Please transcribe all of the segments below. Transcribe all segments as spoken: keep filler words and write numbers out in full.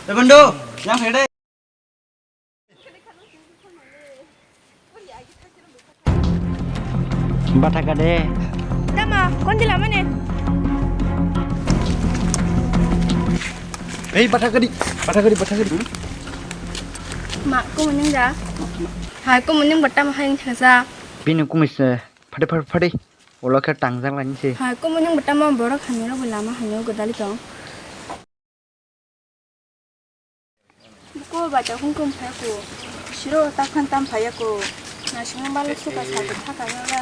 Oi bondo, yang phai de. Bathaka de. Tama, kon dila mane? Ei, bathaka di, bathaka di, bathaka di. Ma, ko muning da? Hai, ko muning batam hai thangsa. Bini kumui se, phade, phade, phade. Ulo khe tangjak lainise. Hai, ko muning batam borok hamya rok lama hamya godali tong. Buko bacha hung kum phaya ko. Siro ta khan tam phaya ko. Na sima balo suka sa ko thaka ya.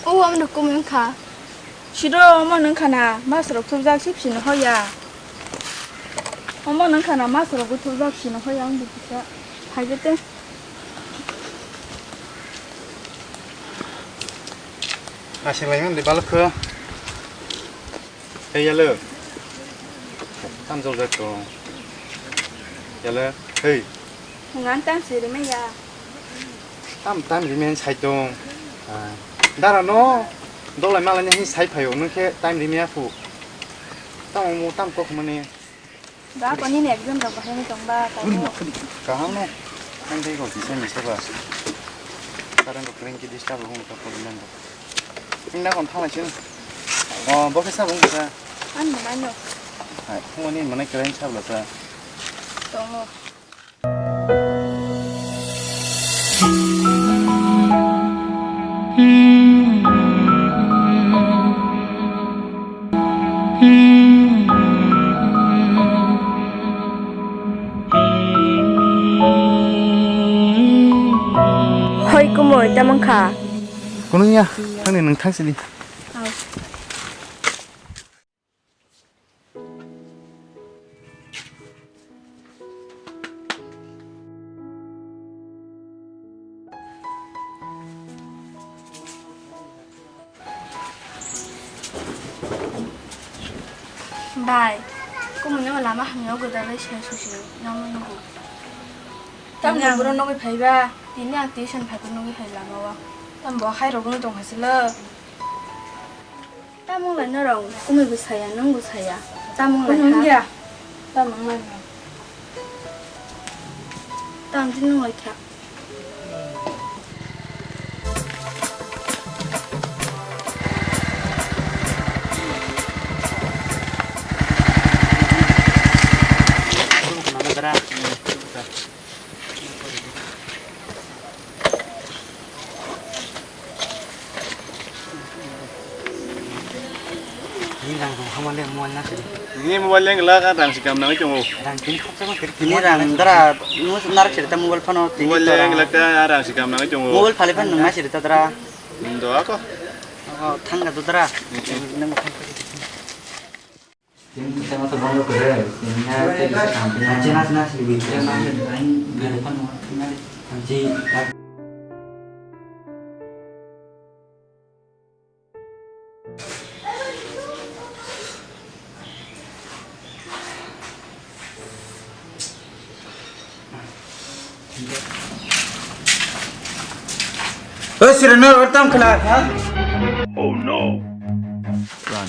O am do kum kha. Siro mo nang khana mas rok thubjak sip sino hoya. Omo nang khana mas rok bu thubjak sino hoya ang bu kisa. Phai jete. Asing lai ngan di balok ko. Hey, yalo. Tam jol jak tong. Yalo. Hey. Ngan tam siri me ya. Tam, tam ri men sai tong. Ah. Dara no. Dolai malai ni sai phayo. Nung khe tam ri me ya phu. Tam mo tam kok mani. Ba, koni ni exam rok bahai ni tong ba, tamo. Kaham no. Ang tei ko kisa misa ba. Current rok cranky disturb rok wng kha problem rok. Ang da kon thalai sin. Oh, bo kisa bung kisa. Ang manai no. Hai, phone ni manai current sabla sa. Tongo. Hoi kumui, tamo wngkha? Kunung ya, thangni nwng thang sidi. Au. Bai, kumui no lama hamya o gwdalwi se susi nang nugo. Tamo buro nogwi phaiba? Tini ang tuition phaiba nogwi phai lama o. Tamo bo hai rogwi tong hachwlwk. Tamo lai norok kumui bo saya, nwng bo saya. Tamo lai kha. Tamo lai kha. Tamo tini nwng lai kha. Ni rang rong hama le mobile na sidi. Ni mobile yang gelak kan rang sikam nang chungo. Rang tin khop sama kiri. Ni rang dara mus narak sidi ta mobile phone o tini. Mobile yang gelak kan rang sikam nang chungo. Mobile phale phone nang sidi ta dara. Do ako. Oh, thang ga do dara. Nang. Tini kita mata bondo kere, tini na tadi sa kampi na. Anche nas nas libi. Anche. Oi, sira no rok tam khala, ha? Oh no. Run.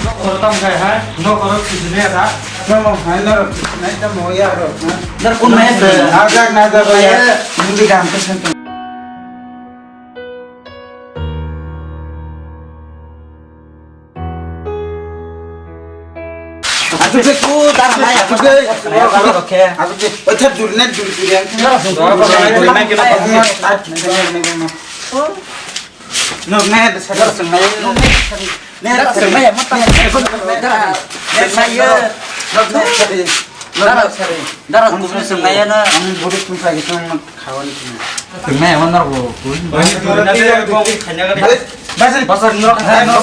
No rok tam khai, ha? No rok sisi ne da. No, no, hai no rok, nai tam mo ya rok, ha? Dar kun nai se. Na jak, na jak, ya. Mudi gam ke sen. Asuk je ku dar nai, asuk je. Asuk je. Ocha dur ne dur dur yang. No ne da sa. Ne da sa. Ne da sa. Ne da sa. Dara kubur swngnai ya na. Ang bodo sung khai sung khawani sung. Swngnai ya mana bo. Bas bas no. Dara no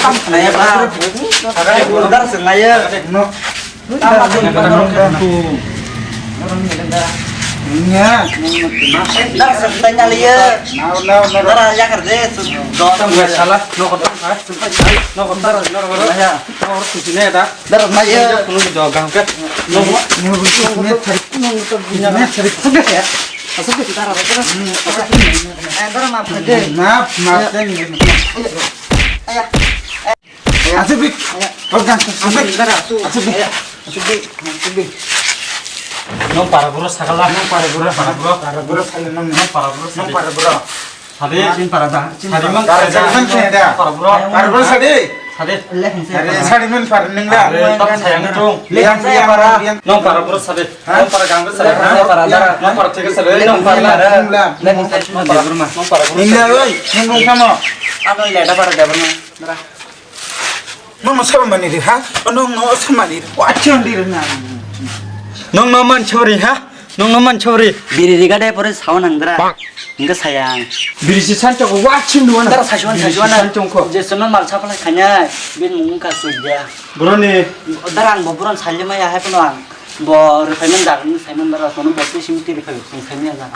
kam khna ya ba. Dara swngnai ya. No. Nya. Dara swngnai ya liya. Dara ya kar de. Tam ga sala no ko tam ha. No ko tam no ko ya. Nor khisi ne da. Dar ma ye. Kunu do gam ke. No. Ni bu ni thari. Ni thari. Dar ma pha de. Ma ma de ni. Aya. Asuk di. Asuk di. Asuk di. Asuk di. Nong para buro sakala. Nong para buro. Para buro. Para buro sakala nong. Nong para buro. Nong para buro. Sade. Chin para da. Sade mang. Para da. Para buro. Para buro sade. Sade. Are sade mang para neng da. Tam sayang tung. Yang yang para. Nong para buro sade. Nong para gang sade. Nong para da. Nong para thik sade. Nong para. Nong para. Nong para buro. Neng da oi. Nong samo. Ano ila da para da buro. Nong no sabo mani ri ha? Nong no sabo mani ri. Wa chon di ri na. Nong no man chori ha? Nong no man chori. Biri ri gade pore sao nang dra. Hingke sayang. Biri si san chok wa chin duwa na. Dara sasuan sasuan na. San chok ko. Je sono mal sapla khanya bin mung ka sujya. Bro ni. Dara ang bo buron salye ma ya hai kono ang. Bo refinement dar ni saiman dara sono bo simiti refinement saiman ya.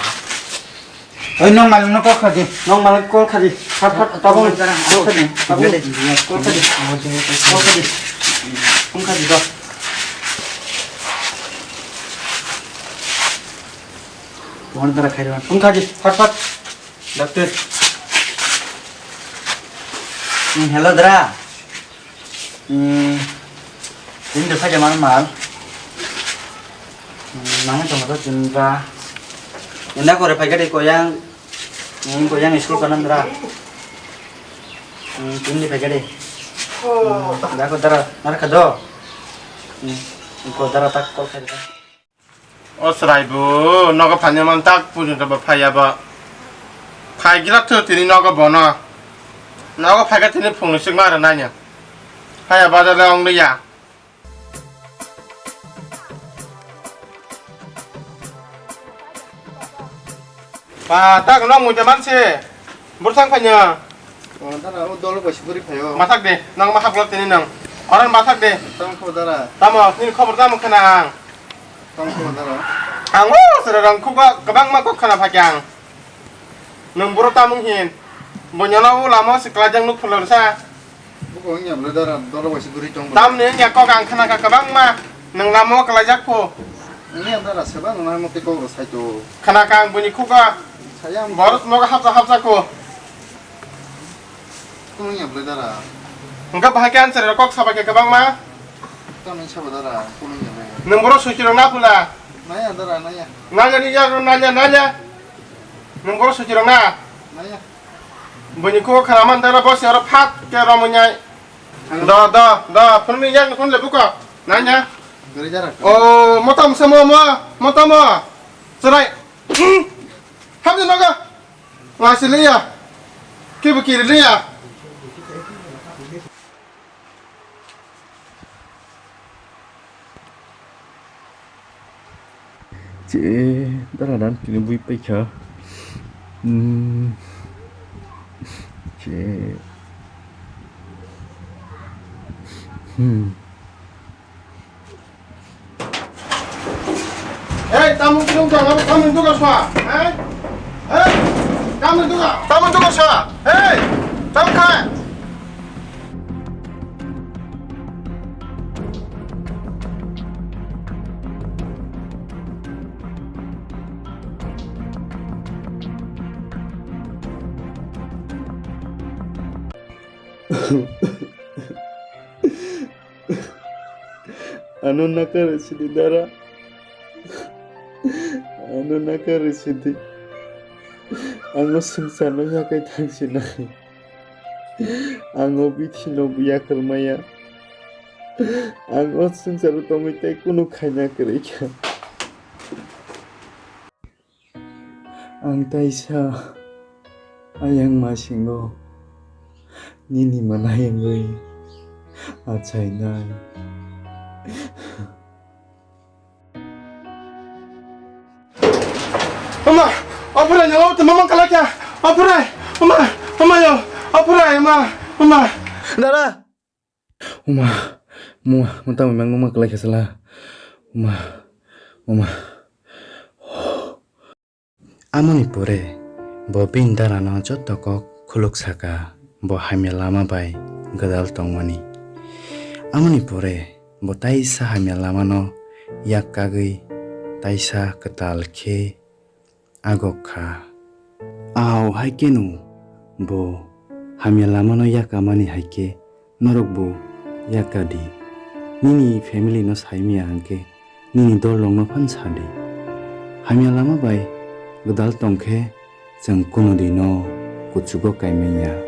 Oi, nong malik no call khadi. Nong malik call khadi. Hat hat tabung. Call khadi. Tabung. Call khadi. Call khadi. Phone khadi do. Phone dara khairo. Phone khadi. Hat hat. Doctor. Hmm, hello dara. Hmm, tini de phaja mano mal. Hmm, nang tong to chinta. Enda kore phaja de koyang. Hmm, koyang school kanan dra. Hmm, tini de phaja de. Hmm, da ko dara, nar ka do. Hmm, ko dara tak call khai da. O chwrai bo nogo phainai man tak pujo jaba phaiya ba. Phai gira thu tini nogo bono. Nogo phaikha tini phungni sikma rwnai no. Phaiya ba jale ong liya. Ba tak no muja man se. Burthang phainai. O dara o dolo bai siburi phaio. Mathak de, nang ma haplo tini nang. Oran mathak de. Tamo kho dara. Tamo, nini khobor tamo khana ang. Tamo kho dara. Ang o sera rang khuba kwbang ma kok khana phakya ang. Nang buro tamung hin. Bonyana o lama se klajang nuk phulor sa. Buko wngya bwle dara dolo bai siburi tong. Tamni wngya kok ang khana ka kwbang ma. Nang lama o klajak pho. Wngya dara seba nang mo te kok ro sai to. Khana ka ang buni khuga. Saya ang borot mo hapsa hapsa ko. Kunung ya bwle dara. Hwnkhe bahai khe answer rok kok saba khe kwbangma. Tamo sabo dara, kunung ya bwle. Nwng borok suchirok na pula? Naya dara, naya. Nanya ni ya, nanya, nanya. Nwng borok suchirok na? Naya. Bini kok khana man dara bosi oro phat ke romonyai. Ano. Do, do, do, phunmi yang phun le buko. Nanya. Gari dara. O, motom samo mo, motom mo. Serai. Hmm. Hamni noga. Ngasiliya. Kibu kiriliya. Che, dara dan tini bui paikha. Hmm. Che. Hmm. Hey, tamung tung jang, abo tamung duga swa. Hey? Hey, tamung duga, tamung duga swa. Hey, tam khai. Ano nakar sidi dara. Ano nakar sidi. Ang o swngcharno yakai thang sinai. Ang o bithi no yakarmaya. Ang o swngcharo tongwi tei kunu khaina kwrwi kha. Ang taisa ayang masingo nini manai wngwi achainai. Oma, opurai nang obo tongma kalai kha. Opurai, oma, oma yo, opurai, oma, oma. Dara. Uma, uma, mata mimang numa kalai khasala. Uma, uma. Amoni pore, bo bini darano joto kok khuluk saka, bo hamya lama bai gwdal tongmani. Amoni pore, bo taisa hamya lamano yak kagwi taisa kwtal khe agok kha. Ahao hai kheno bo hamya lamano yakamani hai khe Norokbo yakadi. Nini family no saimaya hwnkhe nini dol rokno phan sadi. Hamya lama bai gwdal tongkhe chwng kunudi no kuchugo kaimanya.